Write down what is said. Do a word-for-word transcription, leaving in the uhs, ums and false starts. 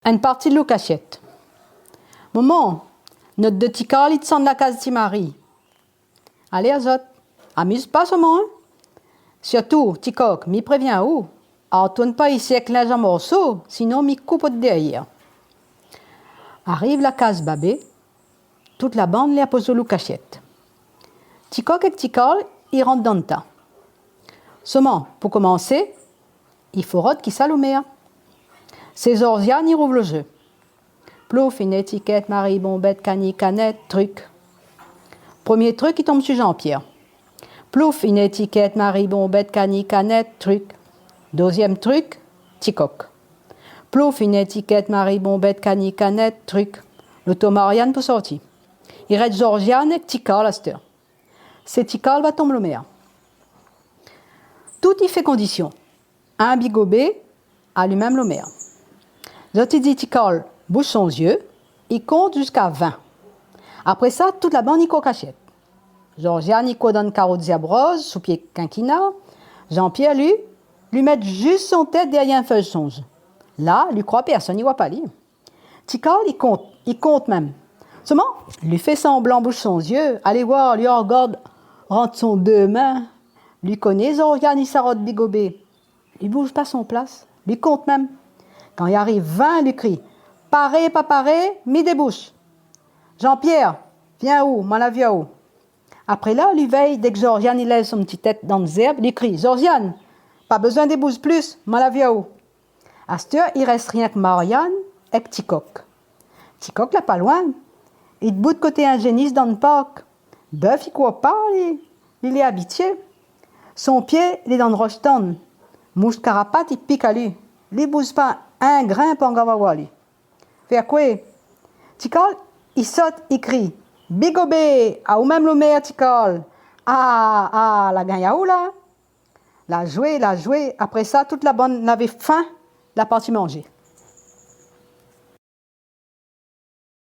Inn parti loukasièt. Momon, nout dé Ti Karl i désann la kaz Ti Mari. Alé azot, amiz pa soman, in ? Sirtou, Ti Kok, mi prévien aou, artourn pa isi èk linz an morso, sinon mi koup out dèrièr. Ariv la kaz Babé, tout la bann lé apoz o loukasièt. Ti Kok èk Ti Karl i rant dan ta. Soman, pou komansé, i fo rod kisa lo mèr. Sé Zorziane i rouv lo zé. Plouf, inn étikèt, Mari Bonbèt, kani, kanèt, trik. Promié trik i tonm su Jean-Pierre. Plouf, inn étikèt, Mari Bonbèt, kani, kanèt, trik. Dézièm trik, Ti Kok. Plouf, inn étikèt, Mari Bonbèt, kani, kanèt, trik. Lo tour Marianne pou sorti. I rès Zorziane èk Ti Karl astèr. Sé Ti Karl va tonm lo mèr. Tout i fé kondision. In bigobé, ali mèm lo mèr. Zot i di Ti Karl boush son zié, i kont ziska vin. Apré sa, tout la bann i kour kasièt. Zorziane i kour dann karo d'zèrb roz, sou pié kinkina. Jean-Pierre, li, li mèt zis son tèt dèrièr in fèy sonz. La, li kroi pèrsone i oi pa li. Ti Karl i kont, i kont mèm. Soman, li fé sanblan boush son zié, alé oir, li rogard rant son dé min. Li koné Zorziane i sa rod bigobé. Li bouz pa son plas, li kont mèm. Kan i ariv vin, li kri : « Paré, pa paré, mi déboush. Jean-Pierre, vien ou, moin la vi aou. » Apré la, li vèy, dèk Zorziane i lèv son ti tèt dann zèrb, li kri : « Zorziane, pa bézoin déboush plis, moin la vi aou. » Astèr, i rès rienk Marianne èk Ti Kok. Ti Kok la pa loin. Li dbout koté in zénis dann park. Bèf i kour pa, li, li lé abitié. Son pié lé dann rosh tann. Moush karapat i pik ali. Li bouz pa in grin pangar va oir li. Fé koué ? Ti Karl i sot, i kri : « Bigobé, aou mèm lo mèr, Ti Karl. Ah, ah, la gingn aou la. » La zoué, la zoué, apré sa, tout la bann lavé fin, la parti manzé.